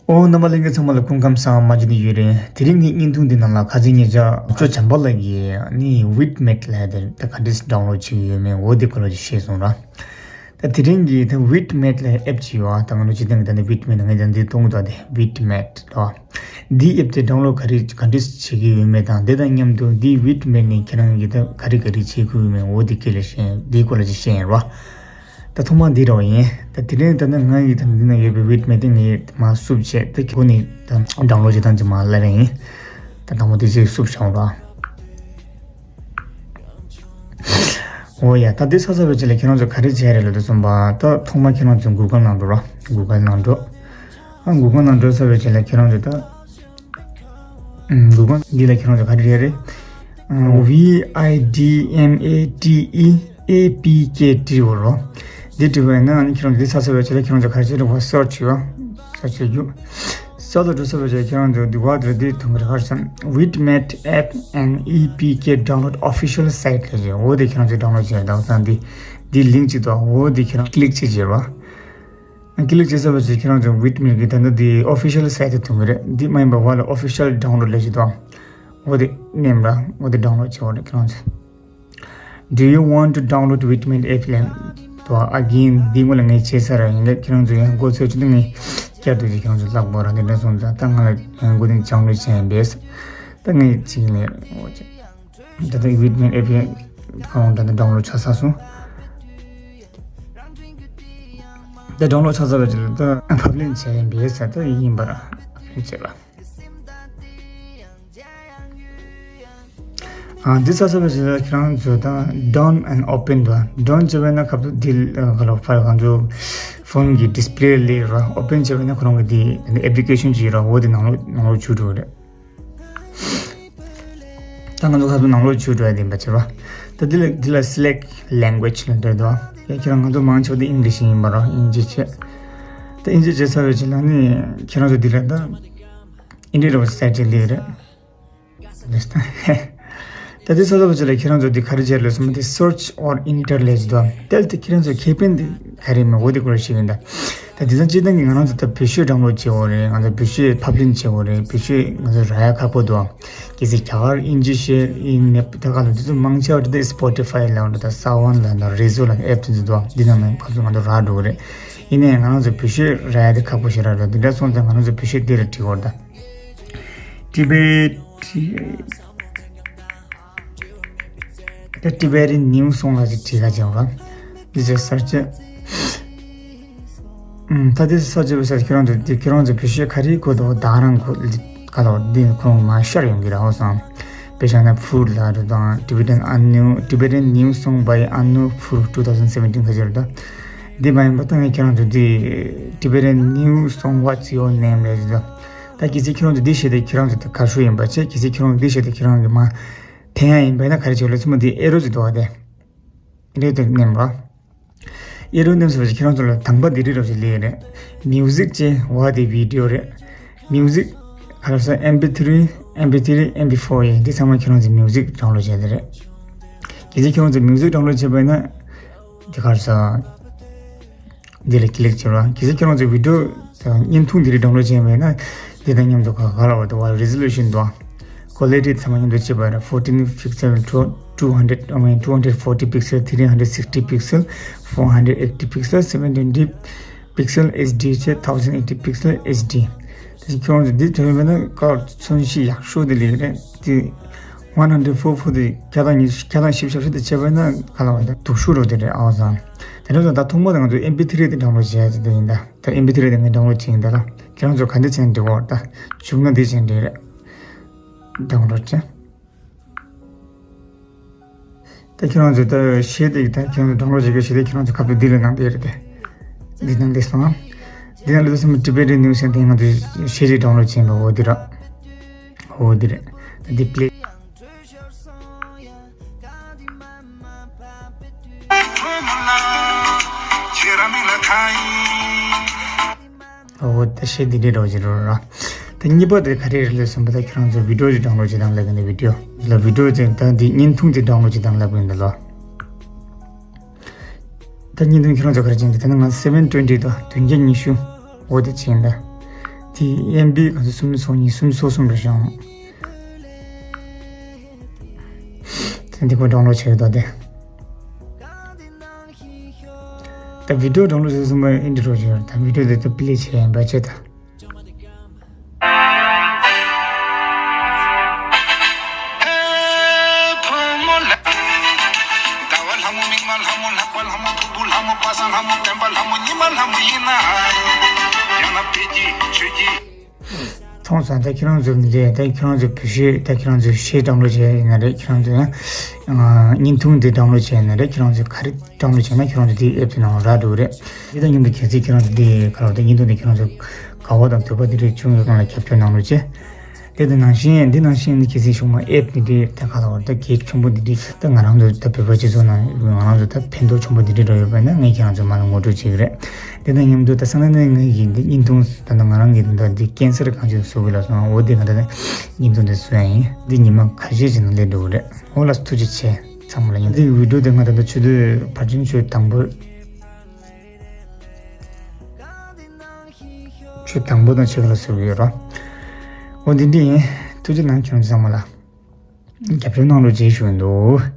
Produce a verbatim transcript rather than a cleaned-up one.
ཨོ། རྣམ་པ་ལྷན་རྒྱས་ཚང་མ་ལ་སྐུ་ཁམས་བཟང་། མ་གཞི་ནས་ཡོད་རེད། དེ་རིང་གི་བརྙན་ཐུང་འདི་ནང་ལ་ཁ་སང་ཉེ་ཆར་ཅོ་བྱམས་པ་ལགས་ཀྱིས་ནི་ཝིད་མེད་ལབ་དེ་ད་ག་འདྲས་ཌའུན་ལོཌ་བྱེད་ཀྱི་ཡོད་མེད་འོ་དེ་སྐོར་ལ་ཅིག་བཤད་སོང་ར། ད་དེ་རིང་གི་ད་ཝིད་མེད་ལབ་ཨེབ་ཅིག་ཡོད་ཨ། ད་ང་ཚོ་སྤྱིར་བཏང་གི་ད་ནི་ཝིད་མེད་ང་ཚོ་འདི་མཐོང་གི་འདུག་དེ་ཝིད་མེད་ལ། འདིའི་ཨེབ་དེ་ཌའུན་ལོཌ་ག་རེ་ག་འདྲས་བྱེད་ཀྱི་ཡོད་མེད་དང་དེ་དང་མཉམ་དུ་འདིའི་ཝིད་མེད་ནས་ཁྱེད་རང་གིས་ད་ག་རེ་ག་རེ་བྱེད་དགོས་ཡོད་མེད་འོ་དེ་སྐོར་ལ་བཤད། འདིའི་སྐོར་ལ་ཅིག་བཤད་ཡིན་ར། ད་ཐོག་མ་འདི་རོ་ཡིན། ད་དེ་རིང་ད་ནི་ང་ཡི་ད་འདི་ན་ཡོད་པའི་ཝིད་མེད་དེ་ངས་མར་བསུབ་བྱས་ད་ཁྱོད་ནི་ད་ཌའུན་ལོཌ་བྱེད་སྟངས་ཅིག་མར་ལབ་ར་ཡིན། ད་དང་པོ་དེ་ཅིག་བསུབ་བྱུང་ར། འོ་ཡ། ད་འདི་ཚར་ཚར་བའི་རྗེས་ལ་ཁྱེད་རང་ཚོ་ག་རེ་བྱས་རེད་ལབ་དུས་ཙམ་པ། ད་ཐོག་མ་ཁྱེད་རང་ཚོ་གུ་གལ་ནང་འགྲོ་ར། གུ་གལ་ནང་འགྲོ། ཨ་གུ་གལ་ནང་འགྲོ་ཚར་བའི་རྗེས་ལ་ཁྱེད་རང་ཚོ་ད། ཨམ། གུ་གལ་འདི་ལ་ཁྱེད་རང་ཚོ་ག་རེ་རེད་རེད། ཨ། V I D M A T E A P K འབྲི་འོ་རོ། འདི་འབྲི་བ་ཡིན་ན་ཨ་ནི་ཁྱེད་རང་ཚོ་འདི་ཚར་ཚར་བའི་རྗེས་ལ་ཁྱེད་རང་ཚོ་ག་རེ་བྱེད་རེད། འོ་སར་ཆི་བྱེད་ཡོ། སར་ཆི་བྱེད་རྒྱུ། སར་ལ་འགྲོ་ཚར་བའི་རྗེས་ལ་ཁྱེད་རང་ཚོ་འདི་བ་འདིར་འདི་མཐོང་གི་རེད། ག་རེ་ཟེར་ན་ཝིད་མེད་ཨེབ་ཨེན་ཨི་པི་ཀེ་ཌའུན་ལོཌ་ཨོ་ཕི་ཤལ་སའིཊ་ལབ་ཀྱི་འོ་དེ་ཁྱེད་རང་ཚོ་ཌའུན་ལོཌ་བྱེད་རེད། ད་འོ་ཙང་འདི་འདི་ལིངྐ་ཅིག་འདུག་འོ་དེ་ཁྱེད་རང་ཀི་ལིག་བྱེད་རྒྱུ་རེད་བ། ཀི་ལིག་བྱས་ཚར་བའི་རྗེས་ཁྱེད་རང་ཚོ་ཝིད་མེད་ཀྱི་ད་ལྟ་འདི་ཨོ་ཕི་ཤལ་སའིཊ་དེ་མཐོང་གི་རེད། འདི་མ་ཡིན་པ་བར་ལ་ཨོ་ཕི་ཤལ་ཌའུན་ལོཌ་ལབ་ཅིག་འདུག་འོ་དེ་མནན་ར། འོ་དེ་ཌའུན་ལོཌ་བྱེད་འོ་རེད་ཁྱེད་རང་ཚོ། Do you want to download Vidmate app ལབ་འདུག་ཨ་གིན་འདི་སྔོན་ལ་ངས་བྱས་ཚར་ར་ཡིན་ལབ། ཁྱེད་རང་ཚོ་ཡང་མགོ་ཚོས་ཅི་འདུག་ངས་བསྐྱར་དུ་ཅིག་ཁྱེད་རང་ཚོ་ལྷག་པོ་ར་འདི་འདྲ་སོང་ཙང་ད་ང་ལ་ཡང་མགོ་ནས་ཌའུན་ལོཌ་བྱས་ཡིན་པས། ད་ངས་ཅིག་ལས་འོ་ཅིག་ད་ལྟ་ཝིད་མེད་ཨེབ་ཡང་ཁོང་ད་ལྟ་ཌའུན་ལོཌ་ཆགས་ཚར་སོང་། ད་ཌའུན་ལོཌ་ཆགས་ཚར་བའི་རྗེས་ལ་ད་ཕབ་ལེན་བྱས་ཡིན་པས་ཟེར། ད་ཡིན་པར་ཕབ་ལེན་བྱས་པ། ཨ་འདི་ཚར་ཚར་བའི་རྗེས་ལ་ཁྱེད་རང་ཚོ་ད་done and open འདུག done བྱས་པ་ཡིན་ན་ཁ་ཐུག་འདི་ག་ལ་ཕར་ང་ཚོ་ཕོན་གྱི་ཌིས་པི་ལེ་ལ་ཡོད་ར། open བྱས་པ་ཡིན་ན་ཁོ་རང་གི་འདི་ཨེབ་ལི་ཀེ་ཤན་ཅིག་ཡོད་ར། འོ་དེ་ནང་ལོགས་ནང་ལོགས་བཅུག་འགྲོ་གི་རེད། ད་ང་ཚོ་ཁ་ཐུག་ནང་ལོགས་བཅུག་འགྲོ་ཡ་དེ་ཡིན་པ་བྱས་པ། ད་འདི་ལ་འདི་ལ་select language ལབ་འདོད་འདུག་ཡ་ཁྱེད་རང་ང་ཚོ་མང་ཆེ་བ་དེ་ཨིང་ལིཤ་ཡིན་པ་ར། ཨིན་ཇི་བྱས། ད་ཨིན་ཇི་བྱས་ཚར་བའི་རྗེས་ལ་ནི་ཁྱེད་རང་ཚོ་འདི་ལ་ད་ཨིན་ཌི་ར་བ་སའིཊ་ཅིག་སླེབས་རེད། ད་དེ་ཚོ་ལབ་པ་ཅིག་ལ་ཁྱེད་རང་ཚོ་འདི་ག་རེ་བྱས་ལབ་སོང་། དེ་search or enter ལབ་ཅིག་འདུག་དེ་ལ་དེ་ཁྱེད་རང་ཚོ་ཁེ་ཕན་དེ་ག་རེ་མེད་འོ་དེ་སྐོར་ཞིག་ཡིན་ད། ད་དེང་སང་སྤྱིར་བཏང་གི་ང་རང་ཚོ་ད་བི་ཤོ་ཌའུན་ལོཌ་བྱེད་འོ་རེད། ང་ཚོ་བི་ཤོ་ཕབ་ལེན་བྱེད་འོ་རེད། བི་ཤོ་ང་ཚོ་རག་ཡ་ཁག་པོ་འདུག་གལ་སྲིད་རྒྱ་གར་ཨིན་ཇི་ཤེས་ཨིན་ནེ་ད་ག་ལ་དེ་ཚོ་མང་ཆེ་བ་དེ་སྤོ་ཊི་ཕའི་ལ་འོ་ད་སའུན་ལ་ད་རེ་ཟོ་ལ་ཨེབ་དེ་ཚོ་འདུག་འདི་ནང་ནས་ཕར་ཚུར་ང་ཚོ་རག་འགྲོ་གི་རེད། ཡིན་ནའི་ང་རང་ཚོ་བི་ཤོ་རག་ཡ་དེ་ཁག་པོ་ཞེ་དྲག་རེད། དེ་འདྲ་སོང་ཙང་ང་རང་ཚོ་བི་ཤོ་དེ་ལ་བྲིས་འོ་རེད་ད། Tibet ད་Tibetan New Song ལ་ཅིག་བྲིས་ཁ་བྱེད་ར། འདི་ཅིག་སར་ཆ། ད་དེ་སར་ཆ་བྱས་པའི་སར་ཁྱེད་རང་ཚོ་འདི་ཁྱེད་རང་ཚོ་བི་ཤོ་ག་རེ་གོ་དོ་ད་རང་གོ་ག་ལ་འདི་ཁོང་མ་ཤར་ཡོང་གི་ར་ཧོ་སང་། དཔེ་བཞག་ན་ཕུར་ལ་རེད་དང་Tibetan Anu Tibetan New Song by Anu Phur two thousand seventeen ཁ་ཆེ་རེད་ད། འདི་མ་ཡིན་པ་ད་ངས་ཁྱེད་རང་ཚོ་འདི་Tibetan New Song What's Your Name རེད་ད། ད་གལ་སྲིད་ཁྱེད་རང་ཚོ་འདི་བཤད་དེ་ཁྱེད་རང་ཚོ་ད་གར་ཤོ་ཡིན་པ་བྱས། གལ་སྲིད་ཁྱེད་རང་ཚོ་འདི་བཤད་དེ་ཁྱེད་རང་གི་མ་འཐེན་ཡ་ཡིན་པ་ཡིན་ན་ག་རེ་བྱེད་ལ་ཚུལ་མ་འདི་ཨེ་རོ་ཅིག་འདུག་བ་དེ་རེད་དེ་མནན་པ། ཨེ་རོ་མནན་སོང་བ་ཅིག་ཁྱེད་རང་ཚོ་ལ་དང་པ་འདི་རེད་རོ་ཅིག་ལས་རེད། Music ཅེས་བ་དེ་video རེད། Music ག་རེ་ཟེར་MP three MP three MP four ཡིན་འདི་ཚང་མ་ཁྱེད་རང་ཚོ་Music ཌའུན་ལོཌ་བྱས་དེ་རེད། གལ་སྲིད་ཁྱེད་རང་ཚོ་Music ཌའུན་ལོཌ་བྱས་པ་ཡིན་ན་འདི་ག་རེ་ཟེར། འདི་ལ་ཀི་ལིག་བྱེད་རོགས། གལ་སྲིད་ཁྱེད་རང་ཚོ་བི་ཌི་ཡོ་དང་བརྙན་ཐུང་འདི་རིགས་ཌའུན་ལོཌ་བྱས་མེད་ན། འདི་དང་མཉམ་དུ་ག་ག་ལ་བ་དུ་བ་རེ་ཟོ་ལུ་ཤིན་དང་། ཀོ་ལི་ཊི་ཚང་མ་མཉམ་དུ་བྱེད་པ་ར། fourteen pixel two two hundred I mean two hundred forty pixel three hundred sixty pixel four hundred eighty pixel seven twenty pixel HD བྱས་thousand eighty pixel HD། དེ་བཞིན་ཁྱེད་རང་ཚོ་འདི་ཐོན་མེད་ན་ཀར་མཚོན་བྱེད་ཡག་ཤོས་དེ་ལས་རེད་དེ། One hundred four forty ཁྱད་ཐང་ཉི་ཁྱད་ཐང་བཞི་བཅུ་ཞེ་དེ་བྱས་པ་ན་ག་ལ་བ་དང་སྡུག་ཤོས་རོ་དེ་རེད་ཨའོ་ཟང་། དེ་འདྲ་ད་ཐོག་མ་དང་ང་ཚོ་ཨེམ་པི་ཐི་རི་དེ་ཌའུན་ལོཌ་བྱས་ཡ་དེ་ཡིན་ད། ད་ཨེམ་པི་ཐི་རི་དེ་ངས་ཌའུན་ལོཌ་བྱས་ཡིན་ད་ལ། ཁྱེད་རང་ཚོ་ག་འདི་བྱས་འགྲིག་གོ་ད། བྱུང་ན་འདི་བྱས་འགྲིག་རེད། ཌའུན་ལོཌ་བྱས། ད་ཁྱེད་རང་ཚོ་ད་གཞས་དེ་ད་ཁྱེད་རང་ཚོ་ཌའུན་ལོཌ་བྱེད་དགོས་གཞས་དེ་ཁྱེད་རང་ཚོ་ཁ་ཐུག་འདི་ལ་ནང་དེ་རེད་དེ། འདི་ནང་དེ་སོང་ཨ། འདི་ནང་ལ་སེམས་ཊི་བེ་ཊན་ནིའུ་སི་ཟེར་དེ་ང་ཚོ་གཞས་དེ་ཌའུན་ལོཌ་བྱས་པ་འོ་འདི་ར། འོ་འདི་རེད། ད་འདི་པི་ལེ། འོ་ད་གཞས་འདི་འདྲ་རོ་ཅི་རོ་ར། ད་གཉིས་པ་དེ་ག་རེ་རེད་ལབ་སོང་པ་ད་ཁྱེད་རང་ཚོ་བི་ཌི་ཡོ་ཅིག་ཌའུན་ལོཌ་བྱེད་སྟངས་ལབ་གི་འདུག་བི་ཌི་ཡོ་ལ་བི་ཌི་ཡོ་ཅིག་ད་འདི་བརྙན་ཐུང་ཅིག་ཌའུན་ལོཌ་བྱེད་སྟངས་ལབ་གི་འདུག་ལོ། ད་བརྙན་ཐུང་ཁྱེད་རང་ཚོ་ག་རེ་བྱེད་འདུག་ད་ནི་ང་seven twenty དང་བདུན་བརྒྱ་ཉི་ཤུ་འོ་དེ་བྱེད་འདུག་དེ་ཨེམ་བི་ག་ཚོད་སུམ་ཅུ་སོ་གཉིས་སུམ་ཅུ་སོ་གསུམ་རེད་ཤག་དེ་འདི་ཁོ་ཌའོན་ལོཌ་བྱས་ཡོད་ད་དེ། ད་བི་ཌིའོ་ཌའོན་ལོཌ་བྱས་སོང་བ་ཨིན་ཏྲོ་བྱས་ཡོད། ད་བི་ཌིའོ་དེ་ད་པི་ལེ་བྱས་ཡིན་པ་བྱས་ད། མཐོང་སོང་། ད་ཁྱེད་རང་ཚོ་འདི་ད་ཁྱེད་རང་ཚོ་བེད་སྤྱོད་ད་ཁྱེད་རང་ཚོ་གཞས་ཌའོན་ལོཌ་བྱས་ཡིན་ན་རེད། ཁྱེད་རང་ཚོ་ཡང་བརྙན་ཐུང་འདི་ཌའོན་ལོཌ་བྱས་ཡིན་ན་རེད། ཁྱེད་རང་ཚོ་ག་རེ་ཌའོན་ལོཌ་བྱས་ན་ཁྱེད་རང་ཚོ་དེའི་ཨེབ་དེ་ནང་རག་འགྲོ་གི་རེད། དེ་དང་མཉམ་དུ་གལ་སྲིད་ཁྱེད་རང་ཚོ་འདི་ག་རེ་ད་བརྙན་ཐུང་འདི་ཁྱེད་རང་ཚོ་དགའ་བ་དང་འདོད་པ་འདི་འདྲ་བྱུང་ཡོད་ཙང་ལ་རྒྱབ་སྐྱོར་གནང་རོགས་བྱེད། དེ་དང་ནང་བཞིན་འདི་ནང་བཞིན་ནི་གལ་སྲིད་ཞུགས་མ་ཨེབ་ནི་དེ་ད་ག་ལ་བར་ད་གལ་ཆེན་པོ་འདི་འདྲ་ད་ང་རང་ཚོ་ད་བོད་པ་སྤྱི་ཚོགས་ནང་ང་རང་ཚོ་ད་ཕན་ཐོགས་ཆེན་པོ་འདི་འདྲ་འགྲོ་ཡོད་པ་ན་ངས་ཁྱེད་རང་ཚོ་མ་ལ་ངོ་སྤྲོད་བྱེད་ཀྱི་རེད། དེ་དང་མཉམ་དུ་ད་སང་ཉིན་ནས་ངས་ཀྱི་འདི་བརྙན་ཐུང་ད་ད་ང་རང་གི་འདི་འདི་ཀན་སར་གང་ཅི་བཟོ་གི་ལ་སོང་འོ་དེ་ང་ད་ད་བརྙན་ཐུང་འདི་བཟོ་ཡ་ཡིན། འདི་ཉི་མ་ཁ་ཤས་ཅིག་ནང་སླེབས་འགྲོ་གི་རེད། འོ་ལ་ཐུགས་རྗེ་ཆེ་ཚང་མ་ལ། ཡིན་འདི་བི་ཌིའོ་དེ་ང་ད་ད་ཆུ་ཚོད་ཕར་ཕྱིན་ཆུ་དང་པོ་ཆུ་དང་པོ་དང་ཕྱེད་ཀ་ལ་བཟོ་གི་ཡོད་ར། འོ་འདི་འདྲ་ཡིན། ཐུགས་རྗེ་གནང་ཁྱེད་རང་ཚང་མ་ལ། རྒྱབ་སྐྱོར་གནང་རོགས་བྱེད་ཞུ་གི་འདུག